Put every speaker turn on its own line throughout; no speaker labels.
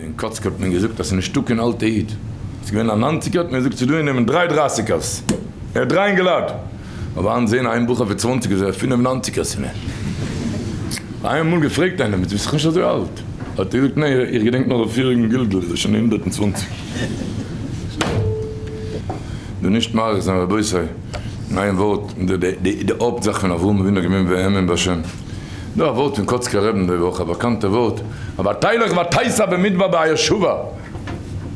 אין קאצק האט מען געזאגט אז ס'איז נישטא קיין אלטע איד, ס'איז געווען א ניינציגער האט מען געזאגט ס'איז דא אין אים דריי דרייסיגערס, ער האט דריי אינגעלייט, אבער היינט זעהן איין בחור פון צוואנציג איז ער פינף און ניינציגערס אין אים. איין מאל געפרעגט איינעם דו ביסט דאך נישט אזוי אלט, האט ער געזאגט ניין איך געדענק נאך די פריעריגן גלגול איז ער שוין 120. דא נישט מאריך זיין רבותי, אין איין ווארט, די הויפט זאך פון אברהם אבינו איז געווען והאמין בה'. דא א ווארט פון קאצקער רעבן די וואך, א באקאנטע ווארט, ותלך ותיסע במדבר בישבה,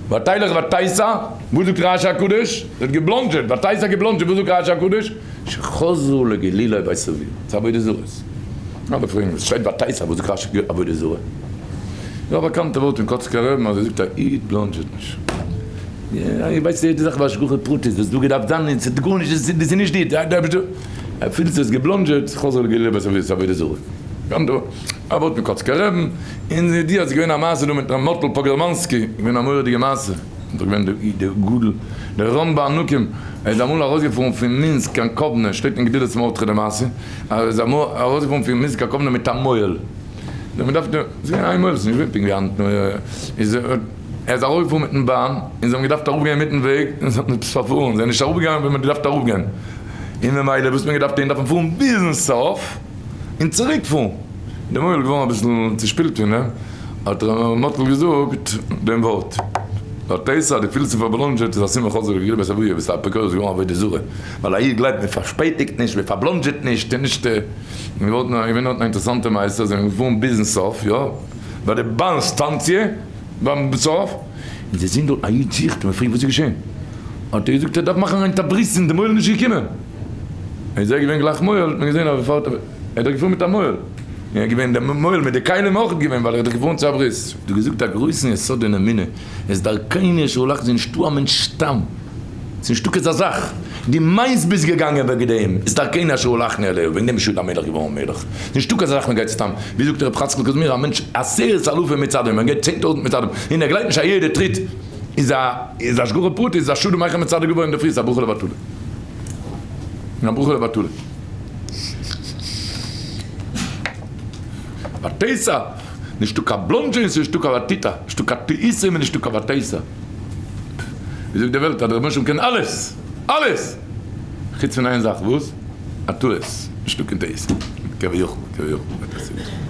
ותלך ותיסע, וואס זאגט רשי הקדוש? זי האט געבלאנדזשעט, ותיסע געבלאנדזשעט, וואס זאגט רשי הקדוש? שחזרו לגילולי בית אביה, ס'איז עבודה זרה. אלע פרעגן וואס שטייט ותיסע, וואס זאגט רשי עבודה זרה? דא א באקאנטע ווארט פון קאצקער רעבן אז ער זאגט א איד בלאנדזשעט נישט. יא, איך ווייס יעדע זאך בהשגחה פרטית, וואס דא געדארפט זיין און ס'איז גארנישט, דאס איז נישט די, אפילו ס'איז געבלאנדזשעט, חזר לגילוי בית אביו, ס'איז עבודה זרה. א ווארט פון קאצקער רעבן, און די אז געווען א מעשה דא מיט ר' מאטל פאגראמאנסקי, געווען א מורא'דיגע מעשה, דאך געווען די גדול, דער רם בענקים, ער איז אמאל ארויסגעפארן פון מינסק קיין קאוונע, שטייט אין גדולת מרדכי די מעשה, ער איז אמאל ארויסגעפארן פון מינסק קיין קאוונע מיט א מוהל, מען דארף, ס'איז געווען איין מוהל, ס'איז נישט געווען פונקט ווי היינט, איז ער איז ארויפגעפארן מיטן באן, און זיי האבן געדארפט אראפגיין אינמיטן וועג, און זיי האבן עפעס פארפארן, זיי זענען נישט אראפגעגאנגען ווי מען האט געדארפט אראפגיין, און ממילא וואס מען געדארפט טון, דארף מען פארן ביזן סוף, און צוריק פארן. די מוהל איז געווארן אביסל צושפילט פון דעם, האט ר' מאטל געזאגט דעם ווארט, ותיסע, דו פילסט זיך פארבלאנדזשעט, איז א סימן חזר לגילוי בית אביה, ביסט א אפיקורס געווארן עבודה זרה, ווייל א איד גלייבט מען פארשפעטיגט נישט, מען פארבלאנדזשעט נישט, און נישט. געוואלט נאר געווען דארטן א אינטערעסאנטע מעשה, זיי זענען געפארן ביזן סוף, יא, ביי די באן סטאנציע, ביים סוף, און זיי זעהן דארט א איד זוכט, און מען פרעגט וואס איז געשען, האט ער געזאגט ער דארף מאכן היינט א ברית און די מוהל איז נישט געקומען, איז ער געווען גלייך מוהל, האט מען געזעהן אז ער פארט, ער איז דאך געפארן מיט א מוהל, און ער איז געווען דער מוהל מיט די כלים אויך געווען, ווייל ער איז דאך געפארן צו א ברית. דא געזאגט א גרויסן יסוד אין אמונה, עס דרכינו אשר הלכנו, ס'איז נישטא א מענטש סתם. ס'איז נישטא קיין אזא זאך. דו מיינסט ביסט געגאנגען וועגן דעם, איז דרכינו אשר הלכנו אליה, וועגן דעם איז שאול המלך געווארן מלך. ס'איז נישטא קיין אזא זאך מ'גייט סתם. ווי זאגט ר' חאצקל קוזמיר, א מענטש 10,000 מצעדים, מען גייט 10,000 מצעדים, און ער גלייבט נישט אז יעדע טריט איז א איז השגחה פרטית, איז א שאד מאכן מצעד געווארן אינדערפרי, איז א ברכה לבטלה. א ברכה לבטלה. ותיסע, נישטא קיין בלאנדזשען, ס'איז נישטא קיין ותיטע, נישטא קיין טעותים און נישטא קיין ותיסע. ווי זאגט די וועלט אז דער רבונו של עולם קען אלעס! אלעס! חוץ פון איין זאך, וואס? א טעות! נישטא קיין טעות! כביכול, כביכול, א טעות.